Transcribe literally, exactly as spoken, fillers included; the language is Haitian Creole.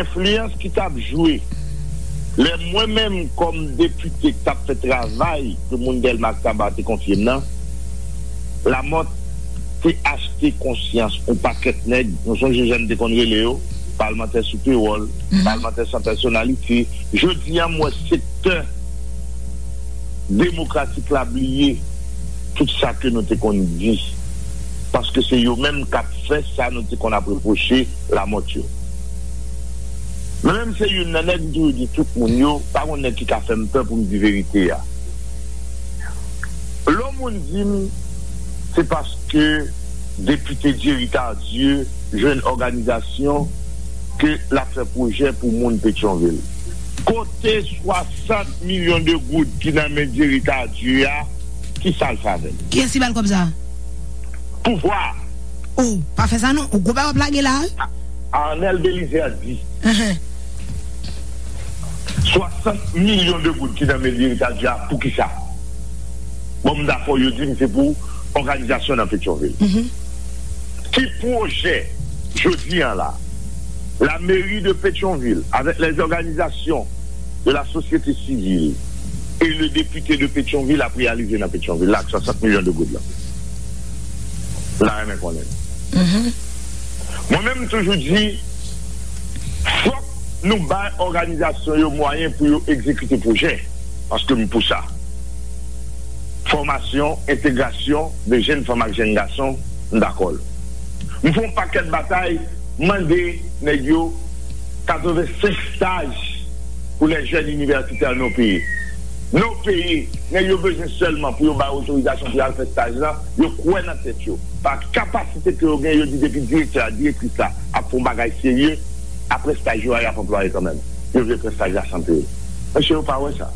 enfliyans ki t ap jwe lè mwen menm kòm depite k t ap fè travay ke moun Dèlma ak Taba te konfye m nan, Lamòt te achte konsyans yon pakèt nèg, nou sonje jan n te konn rele yo, palmantè sou pewòl, palmantè san pèsonalite. Jodi a, m wè sektè demokratik la bliye tout sa ke nou te konn di. Paske se yo menm k ap fè sa nou te konn ap repwoche Lamòt yo. Mwen menm se youn nan nèg m toujou di tout moun yo, pa gon nèg ki ka fè m pè pou m di verite a. Lè yon moun di m, se paske depite Jerry Tardieu jwenn òganizasyon ke l ap fè pwojè pou moun Petyonvil. Kote swasant milyon de goud ki nan men Jerry Tardieu a, ki sa l fè avè l? Kiyès ki ba l kòb sa a? Pouvwa. Oh, pa fè sa non. Ou gwo bagay w ap lage la wi. Arnel Belizaire di, swasant milyon de goud ki nan men Jerry Tardieu a, poukisa? Bon, m dakò, yo di m se pou òganizasyon nan Petyonvil. Ki pwojè jodi a la, la mairie de Pétion-Ville, avec les organisations de la société civile et le député de Pétion-Ville ap reyalize nan Petyonvil la ak swasant milyon de goud la? M ta renmen konnen. Mwen menm, m toujou di, fòk nou bay òganizasyon yo mwayen pou yo egzekite pwojè, paske m pou sa. Fòmasyon, entegrasyon de jèn fanm ak jèn gason, m dakò l. M fè yon pakèt batay, mande nèg yo katrevensenk staj pour les jeunes universitaires non payés. Non payés, nèg yo bezwen sèlman pou yo bay otorizasyon pou y al fè staj la, yo kwè nan tèt yo. Pa kapasite ke yo gen, yo di depi direktè a, direktris la ap fè yon bagay serye, apre staj yo a, y ap anplwaye kanmenm. Yo vle pran staj la san peye. Mesye, yo pa wè sa.